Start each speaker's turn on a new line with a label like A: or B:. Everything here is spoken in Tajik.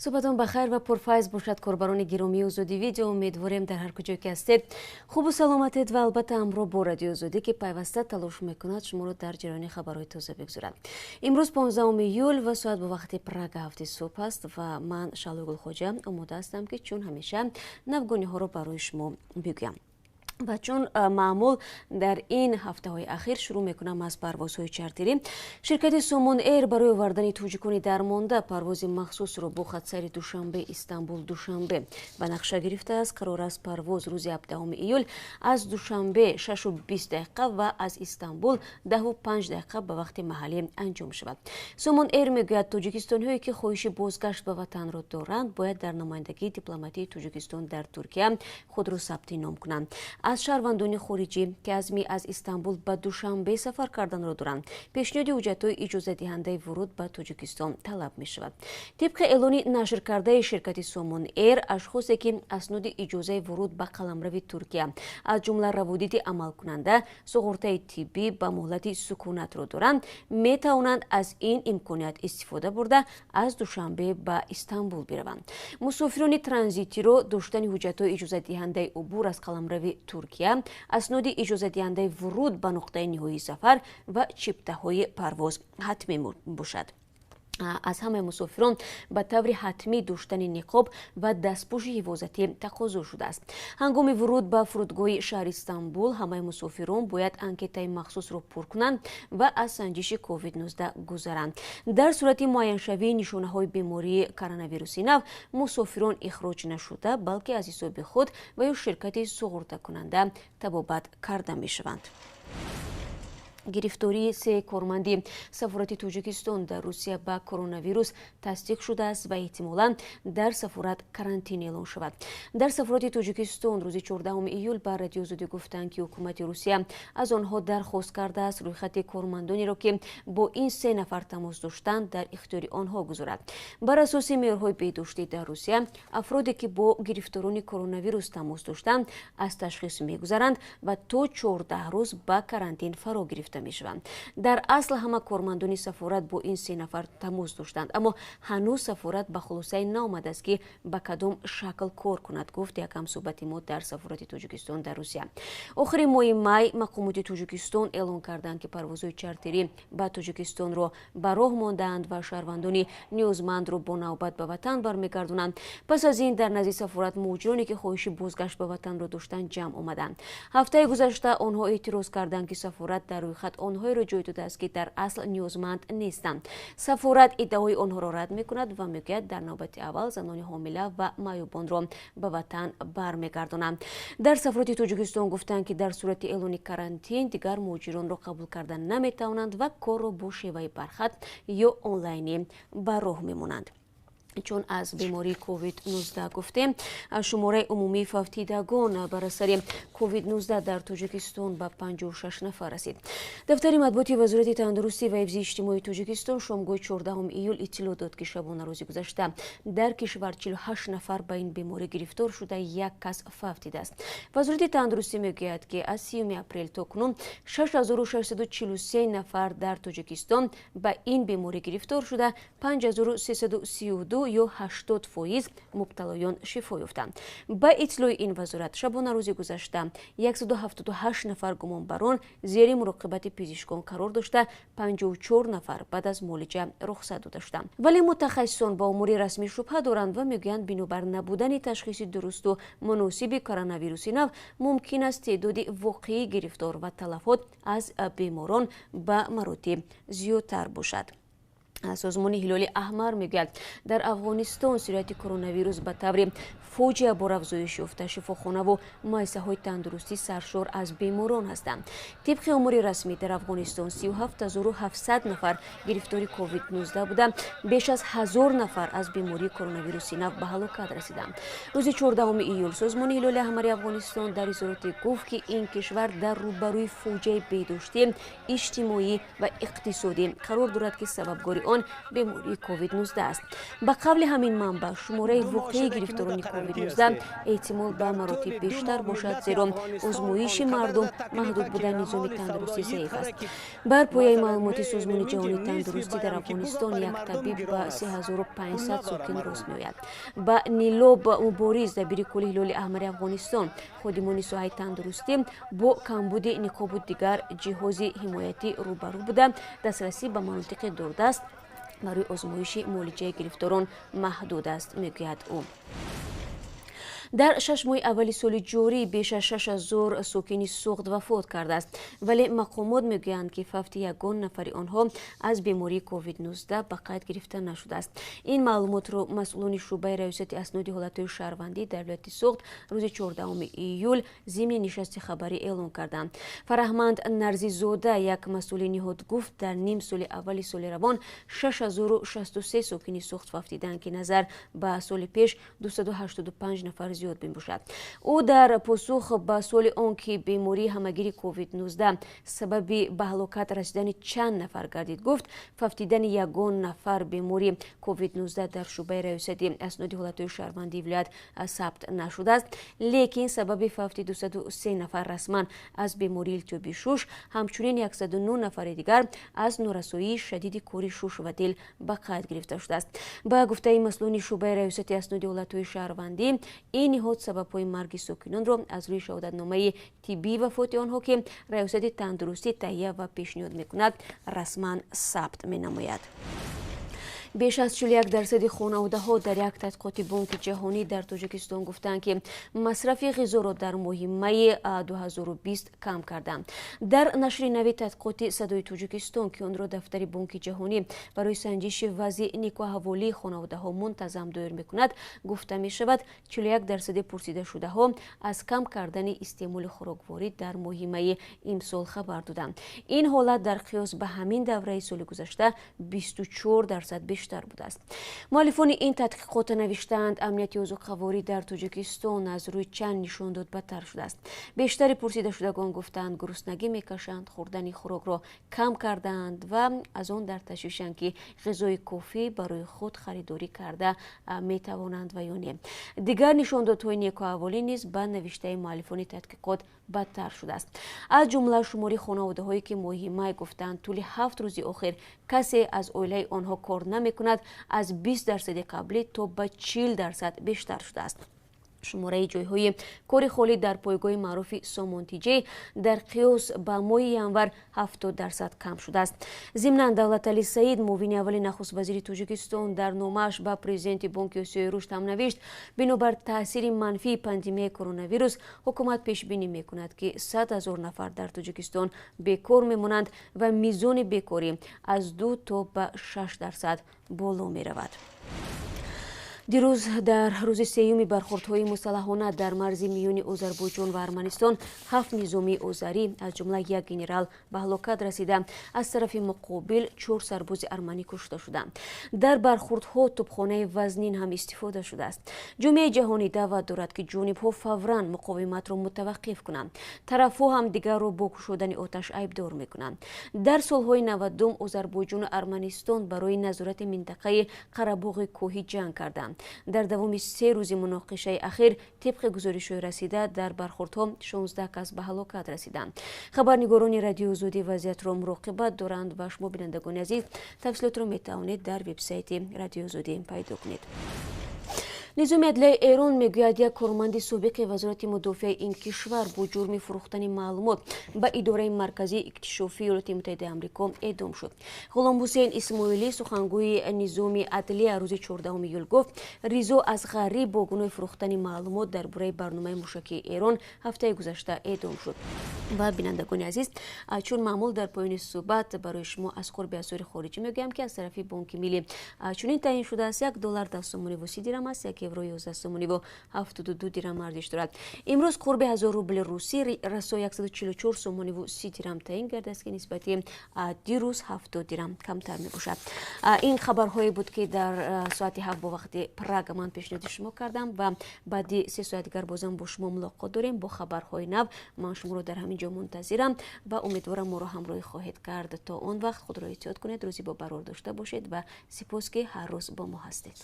A: Субҳатон бахайр ва пурфайз бошад, корбарони гиромии Озодӣ Видео. Умедворем, дар ҳар куҷое ки ҳастед, хубу саломатед ва албатта ҳамроҳ бо Радиои Озодӣ, ки пайваста талош мекунад шуморо дар ҷараёни хабарҳои тоза бигзорад. Имрӯз 15 июл ва соат бо вақти Прага 7 субҳ аст ва ман, Шаҳлои Гулхоҷа, омода ҳастам, ки чун ҳамеша навгониҳоро барои шумо бигӯям. Ва чун маъмул дар ин ҳафтаҳои ахир, шурӯъ мекунам аз парвозҳои чартерӣ. Ширкати Сомон Эйр барои овардани тоҷикони дармонда парвози махсусро бо хатсайри Душанбе, Истанбул, Душанбе ба нақша гирифтааст. Қарор аст парвоз рӯзи 17 июл аз Душанбе 6:20 ва аз Истанбул 10:05 ба вақти маҳаллӣ анҷом шавад. Сомон Эйр мегӯяд, тоҷикистониҳое ки хоҳиши бозгашт ба ватанро доранд, бояд дар намояндагии дипломатии Тоҷикистон дар Туркия худро сабти ном кунанд. Аз шаҳрвандони хориҷӣ, ки азми аз Истанбул ба Душанбе сафар карданро доранд, пешниҳоди ҳуҷҷатҳои иҷозатдиҳандаи вуруд ба Тоҷикистон талаб мешавад. Тибқи эълони нашркардаи ширкати Сомон Эйр, ашхосе ки асноди иҷозаи вуруд ба қаламрави Туркия, аз ҷумла раводиди амалкунанда, суғуртаи тиббӣ ба муҳлати сукунатро доранд, метавонанд аз ин имконият истифода бурда, аз Душанбе ба Истанбул бираванд. Мусофирони транзитиро доштани ҳуҷҷатҳои иҷозатдиҳандаи убур аз қаламрави Туркия, асноди иҷозатдиҳандаи вуруд ба нуқтаи ниҳоии сафар ва чиптаҳои парвоз ҳатмӣ бошад. Аз ҳамаи мусофирон ба таври ҳатмӣ доштани ниқоб ва дастпӯши ҳифозатӣ тақозо шудааст. Ҳангоми вуруд ба фурудгоҳи шаҳри Истанбул ҳамаи мусофирон бояд анкетаи махсусро пур кунанд ва аз санҷиши COVID-19 гузаранд. Дар сурати муайяншавии нишонаҳои бемории коронавируси нав, мусофирон ихроҷ нашуда, балки аз ҳисоби худ ва ё ширкати суғуртакунанда табобат карда мешаванд. Гирифтории се корманди сафорати Тоҷикистон дар Русия ба коронавирус тасдиқ шудааст ва эҳтимолан дар сафорат карантин эълон шавад. Дар сафорати Тоҷикистон рӯзи 14 июл ба Радиои Озодӣ гуфтанд, ки ҳукумати Русия аз онҳо дархост кардааст, рӯйхати кормандонеро, ки бо ин се нафар тамос доштанд, дар ихтиёри онҳо гузорад. Бар асоси меъёрҳои беҳдоштӣ дар Русия, афроде ки бо гирифторони коронавирус тамос доштанд, аз ташхис мегузаранд ва то 14 рӯз ба карантин фаро гирифта мешаванд. Дар асл ҳама кормандони сафорат бо ин се нафар тамос доштанд, аммо ҳанӯз сафорат ба хулосае наомадааст, ки ба кадом шакл кор кунад, гуфт як ҳамсӯҳбати мо дар сафорати Тоҷикистон дар Русия. Охири моҳи май мақомоти Тоҷикистон эълон карданд, ки парвозҳои чартерӣ ба Тоҷикистонро ба роҳ мондаанд ва шаҳрвандони ниёзмандро бо навбат ба ватан бармегардонанд. Пас аз ин дар назди сафорат муҳоҷироне, ки хоҳиши бозгашт ба ватанро доштанд, ҷамъ омаданд. Ҳафтаи гузашта онҳо эътироз карданд, ки сафорат дар рӯйхат онҳоеро ҷой додааст, ки дар асл ниёзманд нестанд. Сафорат иддаои онҳоро рад мекунад ва мегӯяд, дар навбати аввал занони ҳомила ва маъюбонро ба ватан бармегардонанд. Дар сафорати Тоҷикистон гуфтанд, ки дар сурати эълони карантин дигар муҳоҷиронро қабул карда наметавонанд ва корро бо шеваи бархат ё онлайнӣ ба роҳ мемонанд. Чун аз бемории COVID-19 гуфтем, шумораи умумии фавтидагон бар асари COVID-19 дар Тоҷикистон ба 56 нафар расид. Дафтари матбуоти Вазорати тандурустӣ ва ҳифзи иҷтимоии Тоҷикистон шомгоҳи 14 июл иттилоъ дод, ки шабонарӯзи гузашта дар кишвар 48 нафар ба ин беморӣ гирифтор шуда, як кас фавтидааст. Вазорати тандурустӣ мегӯяд, ки аз 30 апрел то кунун 6643 нафар дар Тоҷикистон ба ин беморӣ гирифтор шуда, 5332 ё 80% мубталоён шифо ёфтанд. Ба иттилои ин вазорат, шабонарӯзи гузашта 178 нафар гумонбарон зери муроқибати пизишкон қарор дошта, 54 нафар баъд аз муолиҷа рухсат дода шуданд. Вале мутахассисон ба омори расмӣ шубҳа доранд ва мегӯянд, бинобар набудани ташхиси дурусту муносиби коронавируси нав, мумкин аст теъдоди воқеии гирифтор ва талафот аз беморон ба маротиб зиёдтар бошад. Созмони Ҳилоли Аҳмар мегӯяд, дар Афғонистон сирояти коронавирус ба таври фоҷиабор афзоиш ёфта, шифохонаву муассисаҳои тандурустӣ саршор аз беморон ҳастанд. Тибқи омори расмӣ, дар Афғонистон 37 700 нафар гирифтори COVID-19 буда, беш аз 1000 нафар аз бемории коронавируси нав ба ҳалокат расиданд. Рӯзи 14 июл Созмони Ҳилоли Аҳмари Афғонистон дар изҳороте гуфт, ки ин кишвар дар рӯбарӯи фоҷиаи беҳдоштӣ, иҷтимоӣ ва иқтисодӣ қарор дорад, ки сабабгори он бемории COVID-19 аст. Ба қавли ҳамин манбаъ, шумораи воқеии гирифторони COVID-19 эҳтимол ба маротиб бештар бошад, зеро озмоиши мардум маҳдуд буда, низоми тандурустӣ заиф аст. Бар пояи маълумоти Созмони ҷаҳонии тандурустӣ, дар Афғонистон як табиб ба 3500 сокин рост меояд. Ба Нилоб Мубориз, дабири кулли Ҳилоли Аҳмари Афғонистон, ходимони соҳаи тандурустӣ бо камбуди ниқобу дигар ҷиҳози ҳимоятӣ рӯбарӯ буда, дастрасӣ ба манотиқи дурдаст барои озмоиши муолиҷаи гирифторон маҳдуд аст, мегӯяд ӯ. Дар 6 моҳи аввали соли ҷорӣ беш аз 6000 сокини Суғд вафот кардааст, вале мақомот мегӯянд, ки фавти ягон нафари онҳо аз бемории COVID-19 ба қайд гирифта нашудааст. Ин маълумотро масъулони шӯъбаи раёсати асноди ҳолатҳои шаҳрвандӣ дар вилояти Суғд рӯзи 14 июл зимни нишасти хабарӣ эълон карданд. Фараҳманд Нарзизода, як масъули ниҳод, гуфт, дар ним соли аввали соли равон 6063 сокини Суғд фавтиданд, ки назар ба соли пеш 285 нафар зиёд мебошад. Ӯ дар посух ба суоли он ки бемории ҳамагири COVID-19 сабаби ба ҳалокат расидани чанд нафар гардид, гуфт, фавтидани ягон нафар бемории COVID-19 дар шӯъбаи раёсати асноди ҳолатҳои шаҳрвандии вилоят сабт нашудааст, лекин сабаби фавти 203 нафар расман аз бемории илтиҳоби шуш, ҳамчунин 109 нафари дигар аз норасоии шадиди кори шуш ва дил ба қайд гирифта шудааст. Ба гуфтаи масъулони шӯъбаи раёсати асноди ҳолатҳои шаҳрвандӣ, ин ниҳод сабабҳои марги сокинонро аз рӯи шаҳодатномаи тиббии вафоти онҳо, ки раёсати тандурустӣ таҳия ва пешниҳод мекунад, расман сабт менамояд. Беш аз 41 дарсади хонаводаҳо дар як тадқиқоти Бонки ҷаҳонӣ дар Тоҷикистон гуфтанд, ки масрафи ғизоро дар моҳи майи 2020 кам карданд. Дар нашри нави тадқиқоти Садои Тоҷикистон, ки онро дафтари Бонки ҷаҳонӣ барои санҷиши вазъи некуаҳволии хонаводаҳо мунтазам доир мекунад, гуфта мешавад, 41 дарсади пурсидашудаҳо аз кам кардани истеъмоли хӯрокворӣ дар моҳи майи имсол хабар доданд. Ин ҳолат дар қиёс ба ҳамин давраи соли гузашта 24 дарсад бештар будааст. Муаллифони ин тадқиқот навиштаанд, амнияти озуқаворӣ дар Тоҷикистон аз рӯи чанд нишондод бадтар шудааст. Бештари пурсидашудагон гуфтаанд, гуруснагӣ мекашанд, хӯрдани хӯрокро кам кардаанд ва аз он дар ташвишанд, ки ғизои кофӣ барои худ харидорӣ карда метавонанд ва ё не. Дигар нишондодҳои некуаҳволӣ низ, ба навиштаи муаллифони тадқиқот, бадтар шудааст. Аз ҷумла шумори хонаводаҳое, ки моҳи май гуфтанд, тӯли 7 рӯзи охир касе аз оилаи онҳо кор намекунад, аз 20 дарсади қаблӣ то ба 40 дарсад бештар шудааст. Шумораи ҷойҳои кори холӣ дар пойгоҳи маъруфи Сомонтиҷей дар қиёс ба моҳи январ 70 дарсад кам шудааст. Зимнан, Давлатали Саид, муовини аввали нахуст вазири Тоҷикистон, дар номааш ба президенти Бонки Осиёи Рушд ҳам навишт, бинобар таъсири манфии пандемияи коронавирус ҳукумат пешбинӣ мекунад, ки 100 000 нафар дар Тоҷикистон бекор мемонанд ва мизони бекорӣ аз 2 то ба 6 дарсад боло меравад. Дирӯз, дар рӯзи сеюми бархӯрдҳои мусаллаҳона дар марзи миёни Озарбойҷон ва Арманистон, ҳафт низомии озарӣ, аз ҷумла як генерал, ба ҳалокат расида, аз тарафи муқобил чор сарбози арманӣ кушта шуданд. Дар бархӯрдҳо тӯбхонаи вазнин ҳам истифода шудааст. Ҷомеаи ҷаҳонӣ даъват дорад, ки ҷонибҳо фавран муқовиматро мутаваққиф кунанд. Тарафҳо ҳамдигарро бо кушодани оташ айбдор мекунанд. Дар солҳои 90-ум Озарбойҷону Арманистон барои назорати минтақаи Қарабоғи Кӯҳӣ ҷанг карданд. Дар давоми 3 рӯзи муноқишаи ахир, тибқи гузоришҳои расида, дар бархӯрдҳо 16 кас ба ҳалокат расиданд. Хабарнигорони Радиои Озодӣ вазъиятро муроқибат доранд ва шумо, бинандагони азиз, тафсилотро метавонед дар вебсайти Радиои Озодӣ пайдо кунед. Низоми адлияи Эрон мегӯяд, як корманди собиқи вазорати мудофиаи ин кишвар бо ҷурми фурӯхтани маълумот ба Идораи марказии иктишофии Иёлоти Муттаҳидаи Амрико эъдом шуд. Ғуломҳусейн Исмоилӣ, сухангӯи низоми адлия, рӯзи 14 июл гуфт, Ризо Асғарӣ бо гуноҳи фурӯхтани маълумот дар бораи барномаи мушакии Эрон ҳафтаи гузашта эъдом шуд. Ва, бинандагони азиз, чун маъмул, дар поёни суҳбат барои шумо аз қурби асъори хориҷӣ мегӯям, ки аз тарафи Бонки Миллӣ чунин таъин шудааст: 1 доллар 10 сомониву 30 дирам аст, 1 евро 11 сомониву 72 дирам арзиш дорад. Имрӯз қурби 1000 рубли русӣ расо 144 сомониву 30 дирам таъин гардааст, ки нисбати дирӯз 70 дирам камтар мебошад. Ин хабарҳое буд, ки дар соати 7 бо вақти Прага ман пешниҳоди шумо кардам, ва баъди 3 соат дигар бозам бо шумо мулоқот дорем бо хабарҳои нав. Ман шуморо дар ҳамин ҷо мунтазирам ва умедворам, моро ҳамроҳӣ хоҳед кард. То он вақт худро эҳтиёт кунед, рӯзи бо барор дошта бошед ва сипос, ки ҳар рӯз бо мо ҳастед.